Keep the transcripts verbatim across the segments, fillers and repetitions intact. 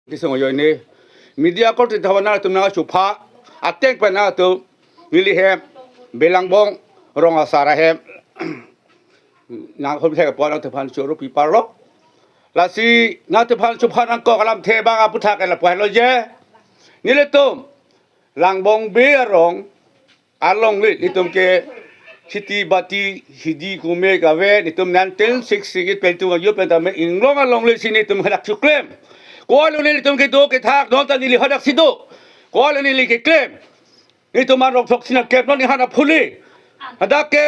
Kisung ajoine media korte thavan nangtum nangchupha ateng pen nangtum neli hem Belangbong Rong Asar ahem nang hom thek apot nangtumphan choro piparlo. Lasi nangtumphan chupha nangkok alamthe abang aputhak ke lapu-an lo je. Nelitum Langbong Bey arong alongle itum ke kheti bati hidi kume kave, itum nineteen sixty-eight pen itum ajo pen tame inglong alongle si itum hadak choklem. Ko-an lo nelitum kedo kethak, non ta neli hadak si do. Ko-an lo neli keklem. Itum arong throksi nangkep non ninghan aphuli. Hadak ke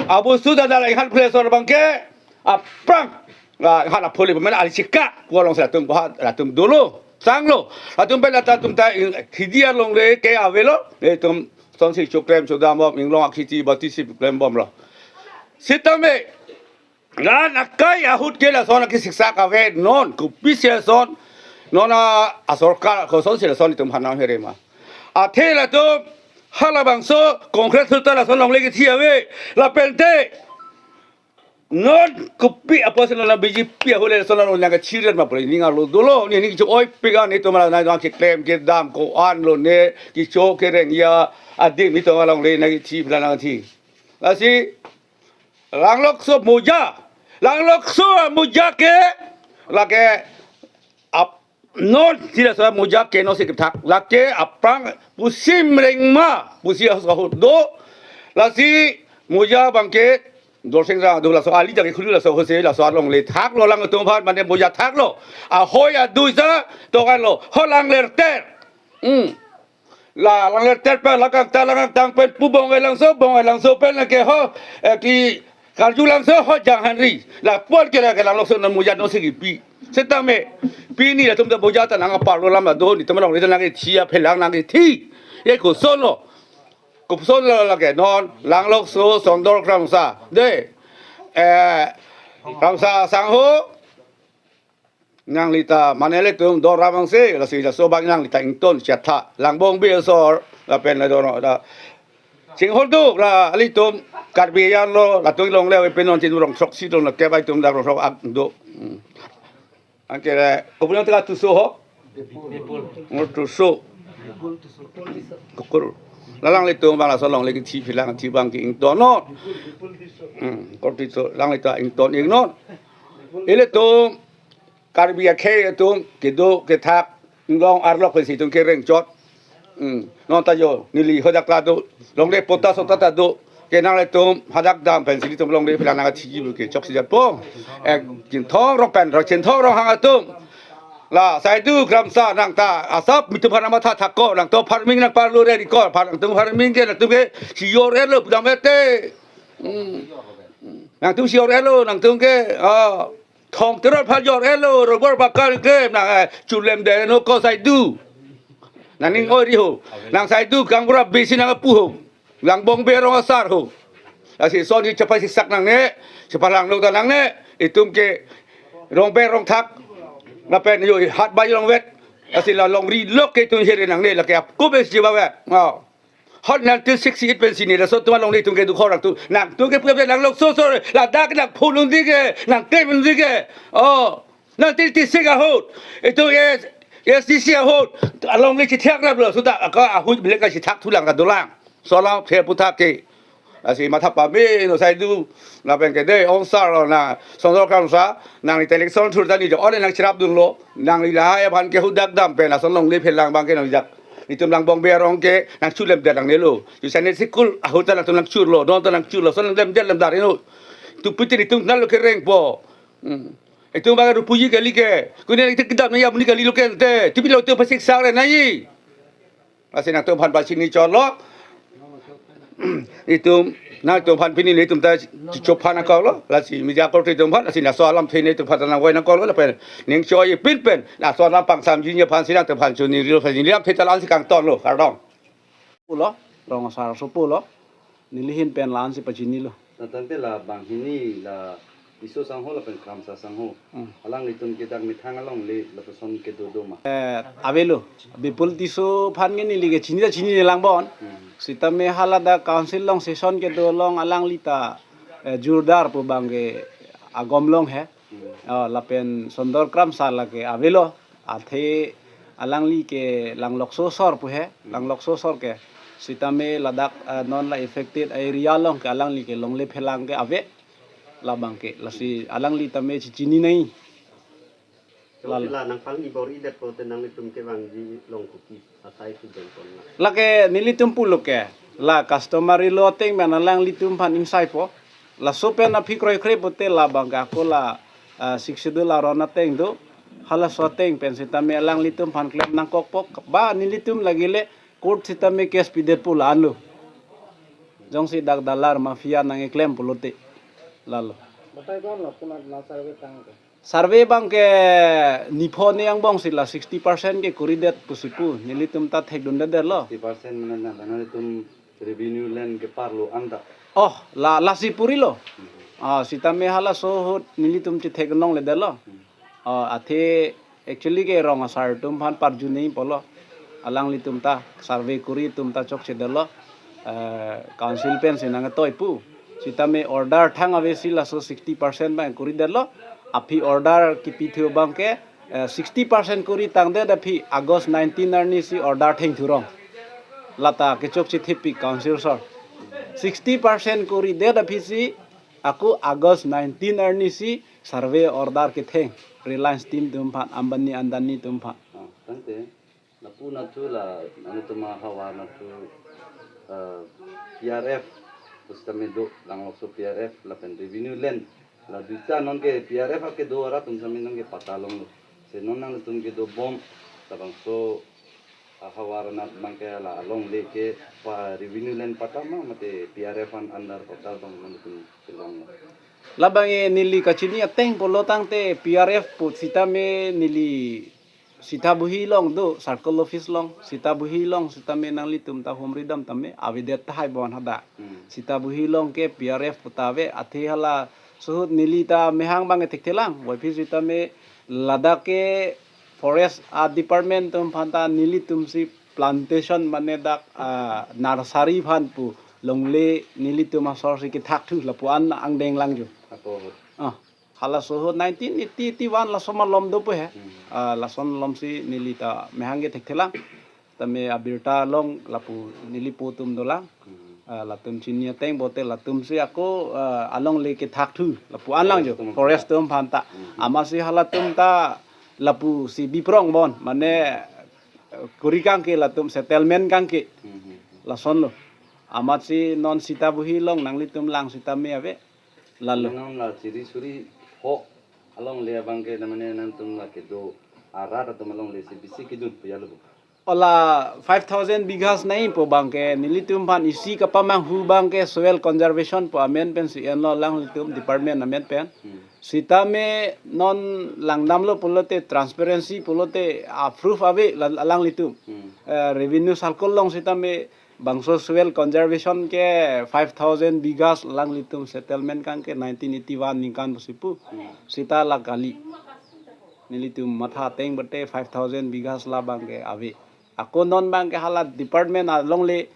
abusu dada la ninghan phule asor abang ke aphrang. La ninghan aphuli pemena ali chika. Ko-an lo si latum baha latum dolo. Sanglo. Latum pen lata atum ta in, hidi alongle ke avelo. Itum sonsi choklem chodam bom, inglong akheti bati si klem bomlo. Sitame, lan akai ahut ke lason akisiksak ave non, kopisi ason, non a, asorkar kosonsi lason itum hanang here ma. Athe latum, halabangso, Congress sultan lason longle kethi ave, lapente, non kopi apotsi non a B J P ahut le lason longle nangkachiren ma pore, ning arlo dolo, ne ning cho-oi pik an itum la nangkeklem kedam ko-an lo ne, kecho kereng ya, adim itum alongle nangkethi, pila nangthi. Lasi, Langlokso moja. Langlokso moja ke lake ap non sida sa moja ke no sikip thak. Lake aphrang pusi mereng ma pusi ahut ahut do. Lasi moja abang ke dorsing ra do laso ali jagi khulu laso hose laso alongle thaklo, langtumphan mane moja thaklo. Ahoi adui sa tokan lo. Ho langlerter. Hmm. La langlerter pen lakangta lakangtang pen pu Bongai Langso, Bongai Langso pen lake ho, eh, ki Karju Langso ho Janghanri. Lapu-an ke lake Langlokso non moja no si kipi. Setame pini latum ta moja ta nangparlo alam do, netum alongle ta nangkethi aphelang nangkethi. Ye koson lo. Koson lo lake non Langlokso Sondor Kramsa. De. Eh, Kramsa sangho. Nangli ta mane ilitum doram angse, lasi laso abang nangli ta ington chetha. Langbong Bey asor, lapen la dono da. Chinghon tu, la ilitum Karbi an lo, latum longle ave pen non tin rong throksi do, la kep itum dak rong throk ak do. Hmm. Anke le, kopi nang teka Tisso ho? Bipul. Ngor Tisso. Bipul Tisso. Kukur. La alanglitum abang laso alongle kethi aphelang kethi abang ke ington non. Hmm, Ngor Tisso, alangli ta ington ik non. Ilitum Karbi akhei atum kedo kethak inglong arlok pensi itum kereng chot. Hmm. Non ta jo neli hadak ta do, longle pota sota ta do. Ke nanglitum hadak dam pensi itum longle aphelang nangkathi bu ke choksi japo. Eh, Chinthong Rong pen, Chinthong Ronghang atum. La Saidu Kramsa nang ta asap netum aphan matha thak ko, nangtum farming nangparlo re ko, nangtum farming ke nangtum ke si jor-etlo pudam ete. Hmm. Nangtum si jor-etlo, nangtum ke, ah, Thong Terot aphan jor-etlo, robor bakal ke, nang, eh, chulem de no ko Saidu. Nang ning oi ri ho. Nang Saidu kangbura besi nangpu ho. Langbong Bey arong asar ho. Lasi son hi chepasik sak nangne, chepalanglo ta nangne, itum ke rong pen rong thak. Lapen jo hat bai rong vet. Lasi la longri lok ke itum here nangne, lake ap ko besi ba vet. Oh. Hot nineteen sixty-eight pensi ne, laso atum alongle itum ke dukho rang tu. Nangtum ke puya Langlokso so, ladak nangphu lun di ke, nangklem lun di ke. Oh, nineteen eighty-six ahut. Itum S, S D C ahut. Alongle chithak raplo, sudah aka ahut bilek ka chithak thulang ka dolang. Solang phe puthak ke. Lasi matha pame no Saidu, lapen ke de ong sar lo na, Sondor Kramsa, nangli ta election thur ta ne jo, ole nangcherap dunlo, nangli lahai aphan ke hadak dam pen, lason longle aphelang abang ke nang jak. Netum Langbong Bey arong ke nangchulem det nangnelo. Ju Sunday school ahut ta nangtum nangchurlo, non ta nangchurlo, son lem det lem dar ino. Tu piti netum nalo kerengpo. Hmm. Itum abang rupuji kali ke. Kune itum kedam nangji amonit kali lo ke ante. Tipi lo itum pasik sang re nangji. Lasi nangtumphan pachini chotlo. Itum, nangtumphan pini netum ta chophan nangkoklo. Lasi media korte atumphan, lasi laso alamthe netumphan ta nangvoi nangkoklo, lapen ning choi pin pen, laso alam pangsamji aphansi nangtumphan chonirilo, pachini alamthe ta la-ansi kangtonlo, kardom. Pulo, Rong Asar asopo lo, neli ahin pen la-ansi pachinilo. Natangte la banghini la Tisso sangho lapen Kramsa sangho. Hmm. Alanglitum ke dak methang alongle lapuson kedo do ma? Eh, avelo. Bipul Tisso aphan ke neli ke chini ta chini ne lang bon. Hmm. Sitame hala dak council along session kedo along alangli ta, eh, jurdar pu abang ke agom long he. Hmm. Oh, lapen Sondor Kramsa lake avelo. Athe alangli ke Langlokso asor pu he, Langlokso asor ke. Sitame ladak, eh, non la affected area along ke alangli ke longle phelang ke ave. Labang ke, lasi alangli tame chichinine. Lalo. Sila nangpangni bor-idet ko te nanglitum kevangji along kopi asai si dengkon na. Lake nelitum pulo ke, la customary law ateng pen alanglitum aphan ingsaipo. Laso pen aphi kroikre pote labang ke ako la, ah, Sixth Schedule aron ateng do. Halaso ateng pen sitame alanglitum aphan klem nangkokpo. Ba nelitum lagi le court sitame case pidet pu la-anlo. Jongsi dak dalar mafia nangkeklem pulote. Lalo. Batai ko-an lo, kuna la survey tang ke? Survey abang ke nipho ni angbong si la sixty percent ke kuridet pusi pu. Nelitum ta thekdundedetlo. Sixty percent mane na, na nelitum revenue land keparlo anta. Oh, la, lasi purilo. Ah, sitame halaso ahut nelitum chethek nongle detlo. Ah, athe actually ke rong asar atum aphan parjune pulo. Alanglitum ta survey kuri atum ta chokchedetlo. Eh, council pensi nangtoi pu. Sitame order thang ave si laso sixty percent abang kuridetlo. Aphi order kipithu abang ke, eh, sixty percent kuri tangdet aphi August nineteen arni si order thengthurong. Lata kechokche thepi council asor. Sixty percent kuridet aphi si ako August nineteen arni si survey order ketheng Reliance team atum aphan, Ambani Adani atum aphan. Ah, tangte. Lapu nathu la, nanglitum ahavar nathu, eh, P R F, pusitame do Langlokso P R F, lapen revenue land. La duita nonke P R F akedo arat atum sitame nonke patta longlo. Si non nanglitum kedobom, labangso ahavar anat abang ke la alongle ke pa revenue land patta ma mate P R F an under patta abang nanglitum kelonglo. Labang e neli kachini ateng pulo tangte P R F pu sitame neli Sitabuhi along do, circle office along, Sitabuhi along sitame nanglitum ta humridam tame, avedet tahai bon hadak. Hmm. Sitabuhi along ke P R F pu ta ave, athe halaso ahut neli ta mehang abang thekthe lang, waipi sitame ladak ke forest a department atum aphan ta nelitum si plantation mane dak, ah, nursery aphan pu longle nelitum asor si kethakthu lapu-an angdeng lang jo. Apo. Ah. Halaso ahut nineteen eighty, eighty-one laso malom do pu he. Hmm. Ah, lason malom si neli ta mehang ke thekthe lang. Tame abirta along lapu neli po atum dolang. Hmm. Ah, latum chini ateng pote latum si ako, ah, alongle kethakthu lapu-an lang jo. Forest atum aphan ta. Hmm. Amatsi halatum ta lapu si biprong bon. Mane, eh, kuri kangke latum settlement kangke. Hmm. Lasonlo. Amatsi non Sitabuhi along nanglitum lang sitame ave. Lalo. Nang la chiri suri ho alongle abang ke namane nangtum la kedo arat atum alongle si bisi kedun pu ya lo. Ola five thousand bighas nai pu abang ke nelitum aphan isi kapamanghu abang ke soil conservation pu amen pensi enlo alanglitum department amen pen. Hmm. Sitame non langdamlo pulote transparency pulote a proof ave la-, alanglitum. Hmm. Eh, revenue circle along sitame bangso soil conservation ke five thousand bighas alanglitum settlement kangke nineteen eighty-one ningkan pusi pu. Hmm. Sita la kali. Nelitum matha ateng pote five thousand bighas labang ke ave. Ako non abang ke hala department alongle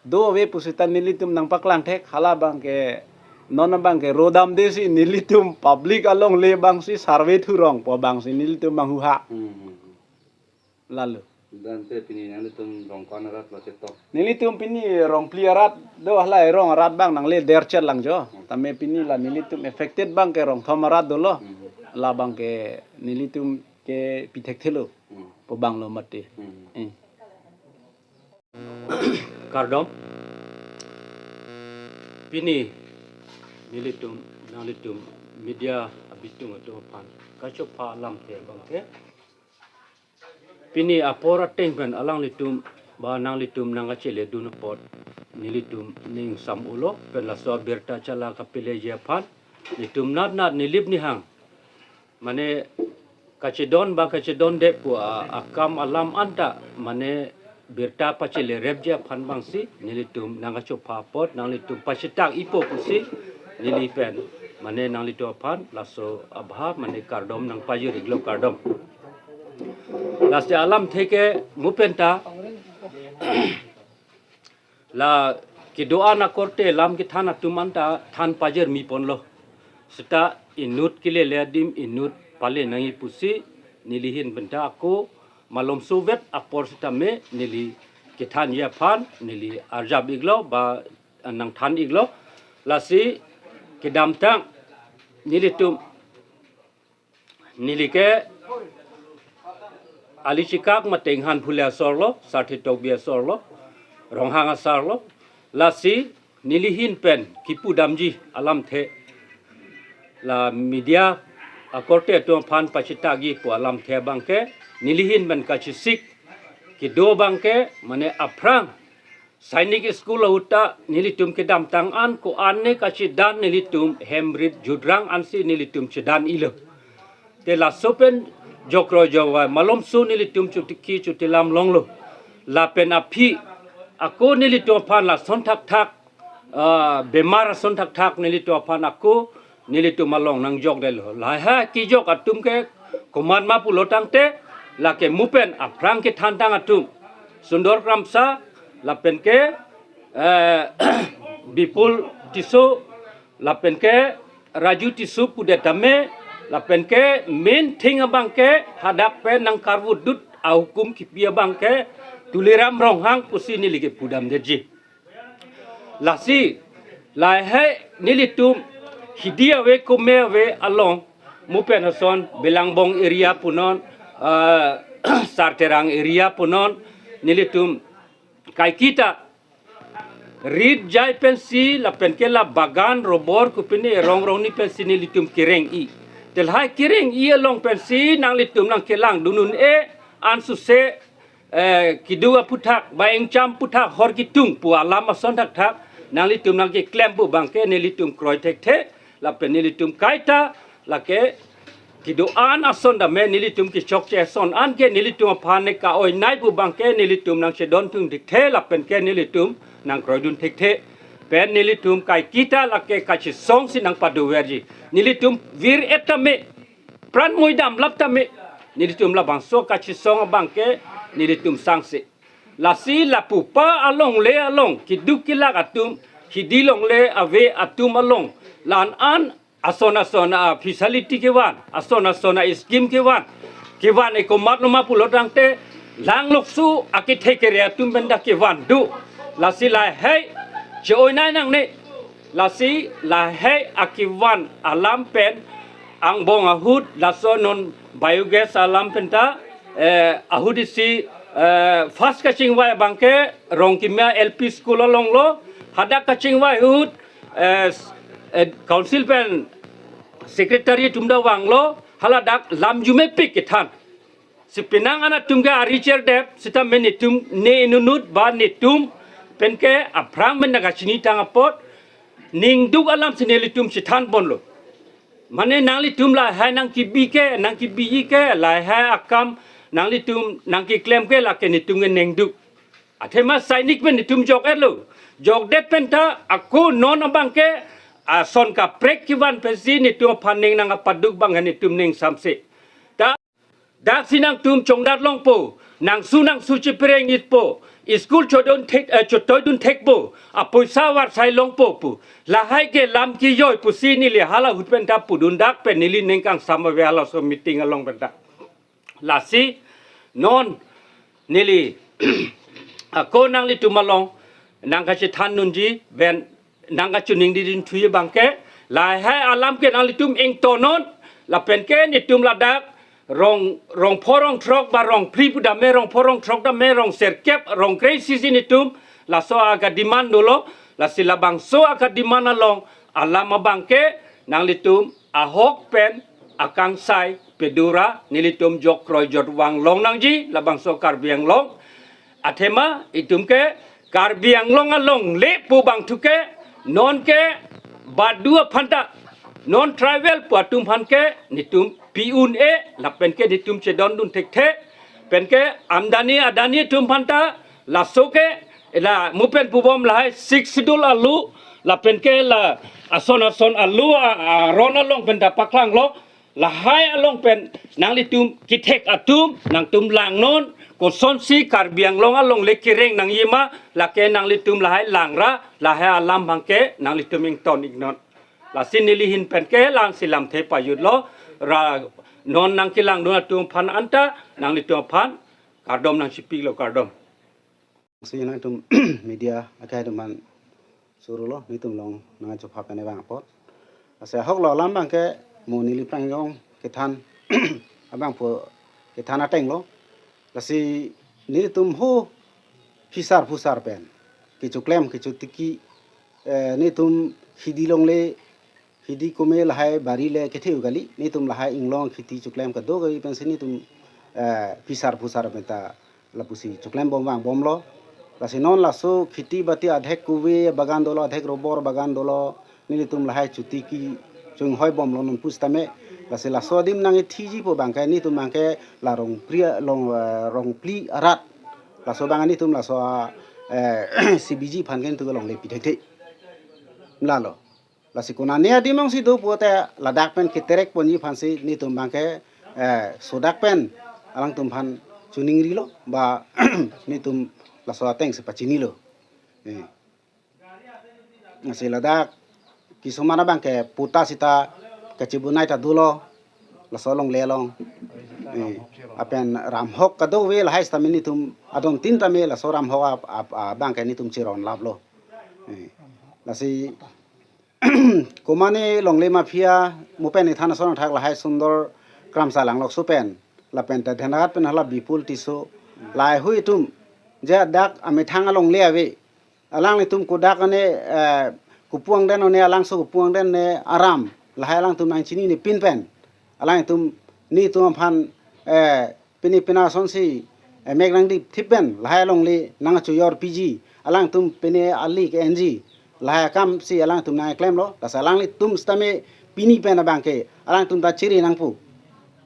do ave pu sita nelitum nangpaklang thek hala abang ke non abang ke rodamde si nelitum public alongle abang si survey thurong pu abang si nelitum manghuha. Hmm, hmm, hmm. Lalo. Tangte pini nanglitum rong ko-an arat lo chetok? Nelitum pini rong phli arat do, hala rong arat abang nangle derchet lang jo. Hmm. Tame pini la nelitum affected abang ke rong thom arat dolo. Hmm. Labang ke nelitum ke pithekthelo. Hmm. Pu abang lo mati. Hmm. Eh. Kardom. Pini nelitum, nanglitum media abitung atum aphan kachopha alamthe abang ke. Pini apor ateng pen alanglitum ba nanglitum nangkacheledun apot nelitum ning sam ulo pen laso abirta chala kapeleji aphan nelitum natnat Nilip Nihang mane kachedon ba kachedonde pu a-, akam alam anta mane birta pachelerepji aphan abang si nelitum nangkachopha apot nanglitum pachitak ipo pusi neli pen mane nanglitum aphan laso abha mane kardom nangpajir-iklo, kardom. Lasi alamthe ke mu penta la kedo-an akorte lam kethan atum anta than pajirmi ponlo. Seta inut kelele adim inut pale nangji pusi nelihin penta ako malomso vet apor sitame neli kethanji aphan neli arjap iklo ba nangthan iklo. Lasi kedamtang nelitum, neli ke Ali Chikak mate Inghan Phule asor lo, Sarthe Tokbi asor lo, Ronghang asar lo. Lasi nelihin pen kipudamji alamthe, la media akorte atum aphan pachitakji pu alamthe abangke, nelihin pen kachesik kedo abangke, mane aphrang Sainik School ahut ta nelitum kedamtang an ko-an ne kachedan, nelitum hem rit judrang ansi nelitum chedan iklo. Te laso pen jokroi jovai malomso nelitum chotiki chotilam longlo. Lapen aphi ako nelitum aphan lason thakthak, ah, bemar ason thakthak nelitum aphan ako nelitum along nangjokdetlo. Lahai kijok atum ke komat ma pulo tangte, lake mo pen aphrang kethantang atum, Sundor Kramsa, lapen ke, eh, Bipul Tisso, lapen ke Raju Tisso pudet tame, lapen ke main thing abangke hadak pen nangkarvutdut ahukum kipi abangke Tuliram Ronghang pusi neli kepudamdetji. Lasi lahai nelitum hidi ave kome ave along, mo pen ason Belangbong area punon, ah, Sarterang area punon, nelitum kaiketa rit jai pensi lapen ke la bagan robor kopine rong rong ni pensi nelitum kereng-i. Te lahai kereng-i along pensi nanglitum nangkelangdun un-e, ansose, eh, kedo aphuthak ba ingcham aphuthak hor kitung pu alam ason thakthak nanglitum nangkeklem pu abangke nelitum kroi thekthe, lapen nelitum kaita lake kedo-an ason tame nelitum kechokche ason an ke nelitum aphan ne ka-oinei pu abangke nelitum nangchedon tung thekthe lapen ke nelitum nangkroidun thekthe. Pen nelitum kaiketa lake kachesong si nangpadoverji. Nelitum vir-et tame, pran moi damlap tame, nelitum labangso kachesong abangke nelitum sangse. Lasi lapu pa alongle along keduk kelak atum, hidi longle ave atum along, la-an an ason ason a-facility kevan, ason ason a-scheme kevan, kevan e komatlo ma pulo tangte, langlokso akethe kere atum penta kevan do. Lasi lahai che-oinei nangne. Lasi lahai akevan alam pen angbong ahut, laso non biogas alam penta, eh, ahut isi, eh, first kachingvai abangke Rongkimia L P School along lo, hadak kachingvai ahut, eh, s-, eh, council pen secretary atum ta vanglo, haladak lam arjumepik kethan. Si penang an atum ke ari cherdep, sitame netum ne inutnut ba netum pen ke aphrang pen nangkachinitang apot, ningduk alam si nelitum chethanponlo. Mane nanglitum lahai nangkebi ke, nangkebiji ke, lahai akam nanglitum nangkeklem ke lake netum ke ningduk. Athema sainik pen netum jok-etlo. Jokdet penta ako non abangke ason kaprek kevan pensi netum aphan ning nangkapaduk abang netum ning samse. Ta dak si nangtum chongdat longpo, nangsu nangsu chepereng-itpo, school chodon thek, eh, chotoidun thekpo, apoisa varsai longpo pu. Lahai ke lam kejoi pusi neli hala ahut penta pudun, dak pen neli ning kangsam ave halaso meeting along penta. Lasi non neli ako nanglitum along nangkachethan nunji pen nangkachiningri dun thuji abangke, lahai alam ke nanglitum ingtonnon, lapen ke netum ladak rong, rong pho rong throk ba rong phli pu tame, rong pho rong throk tame, rong serkep, rong kre-isi si netum laso aka demand dolo. Lasi labangso aka demand along alam abangke nanglitum ahok pen akangsai pedura nelitum jokroijot vanglong nangji labangso Karbi Anglong. Athema itum ke Karbi Anglong alongle pu abang thu ke non ke badu aphan ta, non tribal pu atum aphan ke netum pi un-e lapen ke netum chedondun thekthe. Pen ke Adani Adani atum aphan ta laso ke la mo pen pubom lahai Sixth Schedule alo, lapen ke la ason ason alo a, aron along penta paklanglo. Lahai along pen nanglitum kethek atum nangtum langnon, kosonsi Karbi Anglong alongle kereng nangji ma, lake nanglitum lahai langra, lahai alam abangke nanglitum ington iknon. Lasi nelihin pen ke la-an si lamthe pajutlo, ra, Non nangkelangdun atum aphan anta nanglitum aphan kardom nangchipiklo, kardom. Si nangtum media akai atum aphan surulo, netum along nangchopha pen abang apot. Lasi ahoklo alam abangke mo neli prangyong kethan abangpo kethan atenglo. Lasi netum ho phisar phusar pen kechoklem kechotiki, eh, netum hidi longle, hidi kome lahai bari le kethe-u kali, netum lahai inglong kheti choklem kadokave pensi netum, eh, phisar phusar pen ta lapusi choklem bom vangbomlo. Lasi non laso kheti bati adhek kove bagan dolo, adhek robor bagan dolo, netum lahai chotiki chonghoi bomlo non pusitame. Lasi laso adim nangkethiji pu abangke netum abangke la Rongpri along, eh, Rongpli arat. Laso abang netum laso, eh, C B G aphan ke netum alongle pi thekthe. Lalo. Lasi konane adim angsi do pulote ladak pen keterek ponji aphansi netum abangke, eh, sodak pen alangtum aphan choningrilo ba netum laso atengsi pachinilo. Eh. Lasi ladak kisomana abangke patta sita kachebonai ta dolo laso alongle along. Eh, lapen ramhok kadokave lahai sitame netum adon tin tame laso ramhok ap, ap, abangke netum chiron laplo. Eh, lasi komane longle mafia mo pen ne than ason athak lahai Sundor Kramsa Langlokso pen lapen ta Dhenrat pen hala Bipul Tisso lahai hui atum je dak amethang alongle ave. Alanglitum kodak ane, eh, kopu angdeng ane alangso kopu angdeng ne aram lahai alangtum nangchinine pin pen. Alangtum netum aphan, eh, pini pina asonsi, eh, mek nangdipthip pen lahai alongle nangchoyor piji. Alangtum pini ali ke-enji. Lahai akamsi alangtum nangklemlo. Lasi alanglitum sitame pini pen abangke alangtum ta chiri nangpo.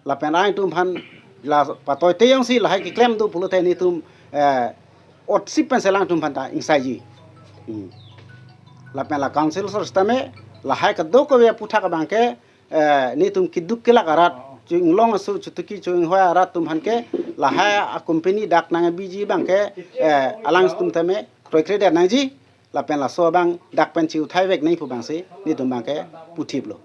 Lapen alangtum aphan la patoi teyongsi lahai keklem do pulote netum, eh, otsip pensi alangtum aphan ta ingsaiji. Hmm. Lapen la council sor sitame lahai kadokave aputhak abangke, eh, netum keduk kelak arat, cho-inglong aso chotiki chonghoi arat atum aphan ke lahai a-company dak nangbiji abangke, eh, alangtum tame kroikredet nangji. Lapen laso abang dak pen chiuthai vek nangji pu abangsi netum abangke puthiplo.